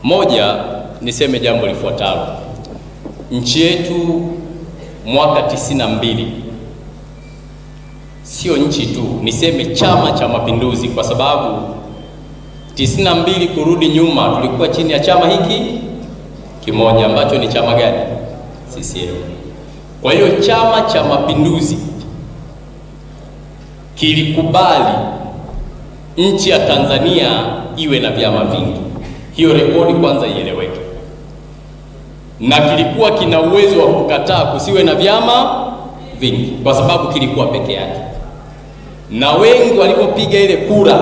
Moja, niseme jambo lifuatalo. Nchi yetu mwaka 92, sio nchi tu, niseme Chama cha Mapinduzi, kwa sababu 92 kurudi nyuma tulikuwa chini ya chama hiki kimoja ambacho ni chama gani? CCM. Kwa hiyo Chama cha Mapinduzi kilikubali nchi ya Tanzania iwe na vyama vingi. Hiyo rekodi kwanza ieleweke. Na kilikuwa kina uwezo wa kukataa kusiwe na vyama vingi kwa sababu kilikuwa peke yake. Na wengi walipopiga ile kura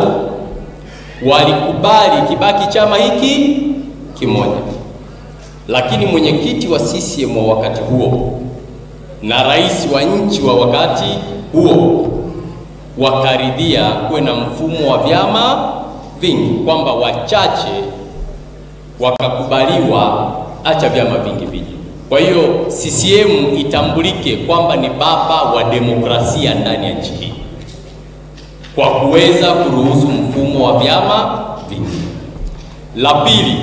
walikubali kibaki chama hiki kimoja. Lakini mwenyekiti wa CCM wa wakati huo na rais wa nchi wa wakati huo wakaridhia kuwe na mfumo wa vyama vingi, kwamba wachache wakakubaliwa, acha vyama vingi vije. Kwa hiyo CCM itambulike kwamba ni baba wa demokrasia ndani ya nchi hii kwa kuweza kuruhusu mfumo wa vyama vingi. La pili,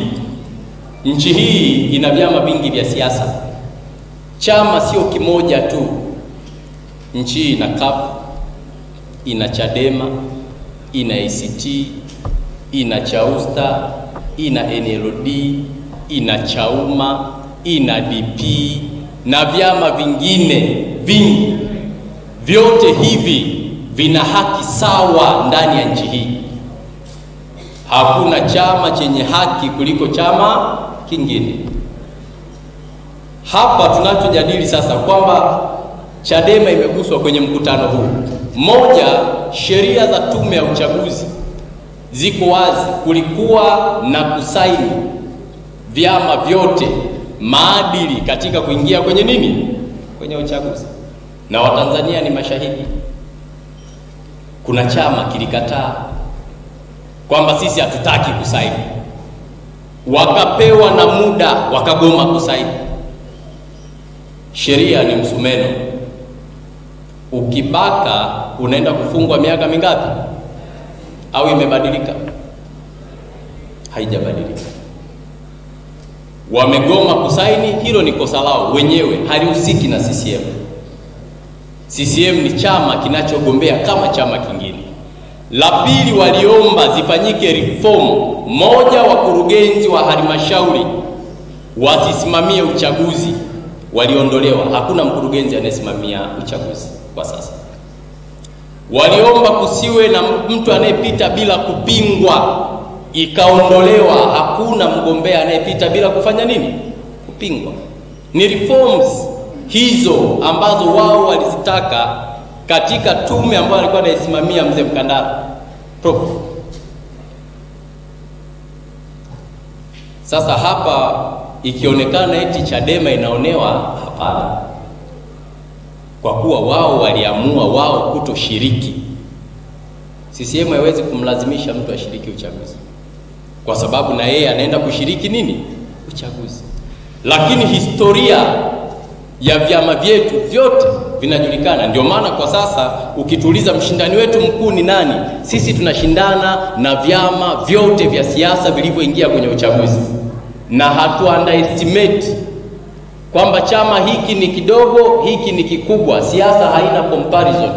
nchi hii ina vyama vingi vya siasa. Chama sio kimoja tu. Nchi hii ina CUF, ina Chadema, ina ACT, ina Chausta, ina NLD, ina Chauma, ina DP na vyama vingine vingi. Vyote hivi vina haki sawa ndani ya nchi hii. Hakuna chama chenye haki kuliko chama kingine. Hapa tunachojadili sasa kwamba Chadema imeguswa kwenye mkutano huu. Moja, sheria za tume ya uchaguzi ziko wazi. Kulikuwa na kusaini vyama vyote maadili katika kuingia kwenye nini? Kwenye uchaguzi. Na Watanzania ni mashahidi. Kuna chama kilikataa kwamba sisi hatutaki kusaini. Wakapewa na muda, wakagoma kusaini. Sheria ni msumeno. Ukibaka unaenda kufungwa miaka mingapi? Au imebadilika? Haijabadilika. Wamegoma kusaini, hilo ni kosa lao wenyewe, halihusiki na CCM. CCM ni chama kinachogombea kama chama kingine. La pili, waliomba zifanyike reform. Moja, wakurugenzi wa halmashauri wasisimamie uchaguzi, waliondolewa. Hakuna mkurugenzi anayesimamia uchaguzi kwa sasa. Waliomba kusiwe na mtu anayepita bila kupingwa, ikaondolewa. Hakuna mgombea anayepita bila kufanya nini? Kupingwa. Ni reforms hizo ambazo wao walizitaka katika tume ambayo alikuwa anaisimamia mzee Mkandara, Prof. Sasa hapa ikionekana eti Chadema inaonewa, hapana. Kwa kuwa wao waliamua wao kutoshiriki. CCM haiwezi kumlazimisha mtu ashiriki uchaguzi, kwa sababu na yeye anaenda kushiriki nini? Uchaguzi. Lakini historia ya vyama vyetu vyote vinajulikana. Ndio maana kwa sasa ukituuliza mshindani wetu mkuu ni nani, sisi tunashindana na vyama vyote vya siasa vilivyoingia kwenye uchaguzi. Na hatu underestimate kwamba chama hiki ni kidogo, hiki ni kikubwa. Siasa haina comparison.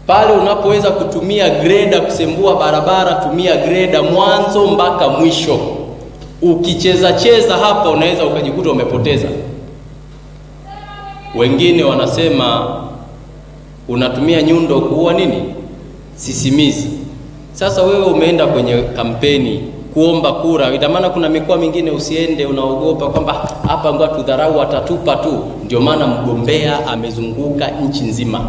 Pale unapoweza kutumia greda kusembua barabara, tumia greda mwanzo mpaka mwisho. Ukicheza cheza hapa unaweza ukajikuta umepoteza. Wengine wanasema unatumia nyundo kuua nini? Sisimizi. Sasa wewe umeenda kwenye kampeni kuomba kura, ina maana kuna mikoa mingine usiende, unaogopa kwamba hapa ngoja tudharau watatupa tu. Ndio maana mgombea amezunguka nchi nzima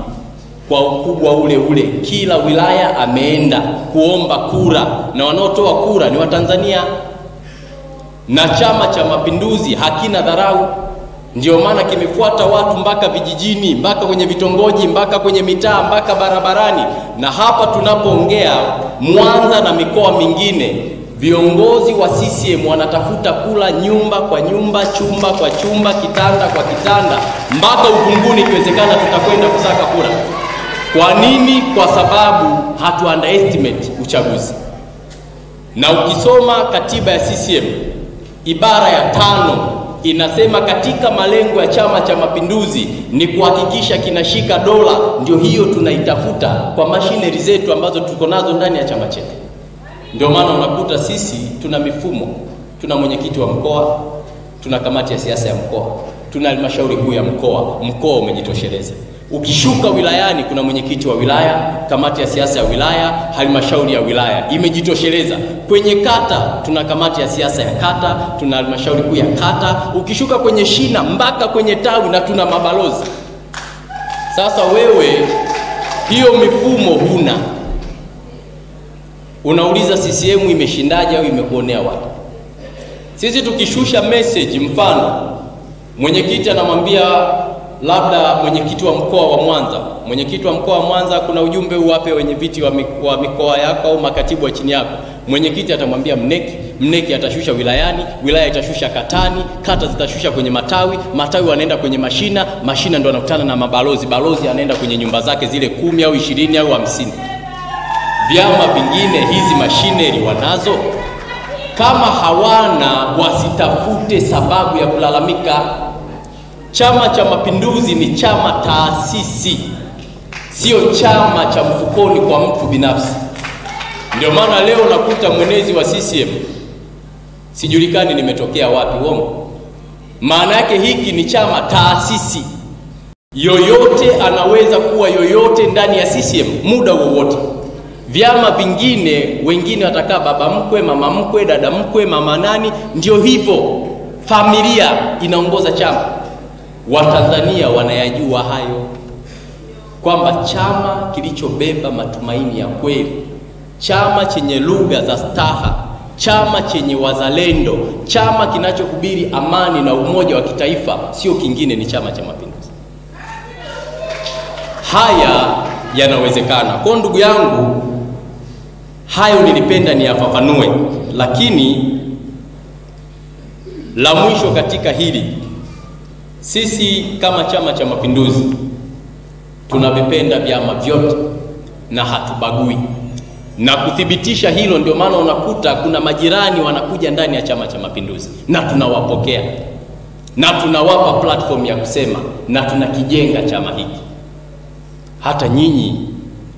kwa ukubwa ule ule, kila wilaya ameenda kuomba kura, na wanaotoa kura ni Watanzania. Na Chama cha Mapinduzi hakina dharau. Ndio maana kimefuata watu mpaka vijijini, mpaka kwenye vitongoji, mpaka kwenye mitaa, mpaka barabarani. Na hapa tunapoongea Mwanza na mikoa mingine, viongozi wa CCM wanatafuta kula nyumba kwa nyumba, chumba kwa chumba, kitanda kwa kitanda, mpaka uvunguni ikiwezekana tutakwenda kusaka kura. Kwa nini? Kwa sababu hatu underestimate uchaguzi. Na ukisoma katiba ya CCM ibara ya 5 inasema katika malengo ya Chama cha Mapinduzi ni kuhakikisha kinashika dola. Ndio hiyo tunaitafuta kwa mashineri zetu ambazo tuko nazo ndani ya chama chetu. Ndio maana unakuta sisi tuna mifumo, tuna mwenyekiti wa mkoa, tuna kamati ya siasa ya mkoa, tuna halmashauri kuu ya mkoa, mkoa umejitosheleza. Ukishuka wilayani kuna mwenyekiti wa wilaya, kamati ya siasa ya wilaya, halmashauri ya wilaya imejitosheleza. Kwenye kata tuna kamati ya siasa ya kata, tuna halmashauri kuu ya kata. Ukishuka kwenye shina mpaka kwenye tawi na tuna mabalozi. Sasa wewe hiyo mifumo huna. Unauliza CCM imeshindaje au imekuonea wapi? Sisi tukishusha message, mfano mwenyekiti anamwambia labda mwenyekiti wa mkoa wa Mwanza, mwenyekiti wa mkoa wa Mwanza, kuna ujumbe uwape wenye viti wa mikoa yako au makatibu wa chini yako. Mwenyekiti atamwambia mneki, mneki atashusha wilayani, wilaya itashusha katani, kata zitashusha kwenye matawi, matawi wanaenda kwenye mashina, mashina ndo anakutana na mabalozi, balozi anaenda kwenye nyumba zake zile 10 au 20 au 50. Vyama vingine hizi mashineri wanazo? Kama hawana, wasitafute sababu ya kulalamika. Chama cha Mapinduzi ni chama taasisi, sio chama cha mfukoni kwa mtu binafsi. Ndio maana leo nakuta mwenezi wa CCM sijulikani nimetokea wapi, uongo. Maana yake hiki ni chama taasisi. Yoyote anaweza kuwa yoyote ndani ya CCM muda wowote. Vyama vingine wengine watakaa baba mkwe, mama mkwe, dada mkwe, mama nani, ndio hivyo. Familia inaongoza chama. Watanzania wanayajua hayo, kwamba chama kilichobeba matumaini ya kweli, chama chenye lugha za staha, chama chenye wazalendo, chama kinachohubiri amani na umoja wa kitaifa, sio kingine, ni Chama cha Mapinduzi. Haya yanawezekana. Kwa ndugu yangu, hayo nilipenda niyafafanue, lakini la mwisho katika hili, sisi kama Chama cha Mapinduzi tunavipenda vyama vyote na hatubagui. Na kuthibitisha hilo, ndio maana unakuta kuna majirani wanakuja ndani ya Chama cha Mapinduzi na tunawapokea na tunawapa platform ya kusema na tunakijenga chama hiki. Hata nyinyi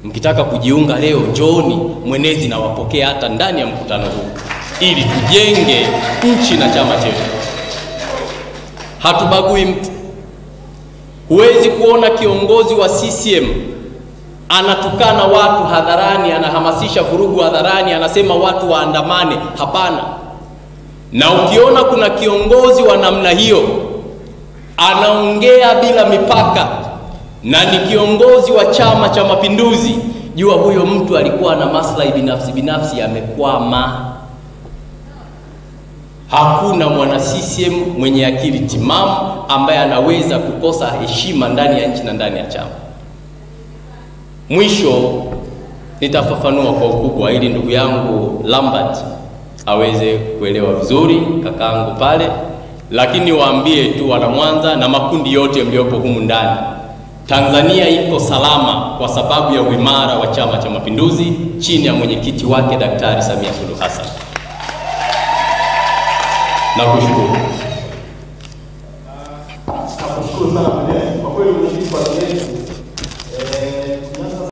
mkitaka kujiunga leo, njooni, mwenezi nawapokea hata ndani ya mkutano huu, ili tujenge nchi na chama chetu. Hatubagui mtu. Huwezi kuona kiongozi wa CCM anatukana watu hadharani, anahamasisha vurugu hadharani, anasema watu waandamane. Hapana. Na ukiona kuna kiongozi wa namna hiyo anaongea bila mipaka na ni kiongozi wa Chama cha Mapinduzi, jua huyo mtu alikuwa na maslahi binafsi binafsi, amekwama. Hakuna mwana CCM mwenye akili timamu ambaye anaweza kukosa heshima ndani ya nchi na ndani ya chama. Mwisho nitafafanua kwa ukubwa ili ndugu yangu Lambert aweze kuelewa vizuri, kakaangu pale. Lakini waambie tu wana Mwanza na makundi yote mliopo humu ndani, Tanzania iko salama kwa sababu ya uimara wa Chama cha Mapinduzi chini ya mwenyekiti wake Daktari Samia Suluhu Hassan. Nakushukuru. Nakushukuru sana.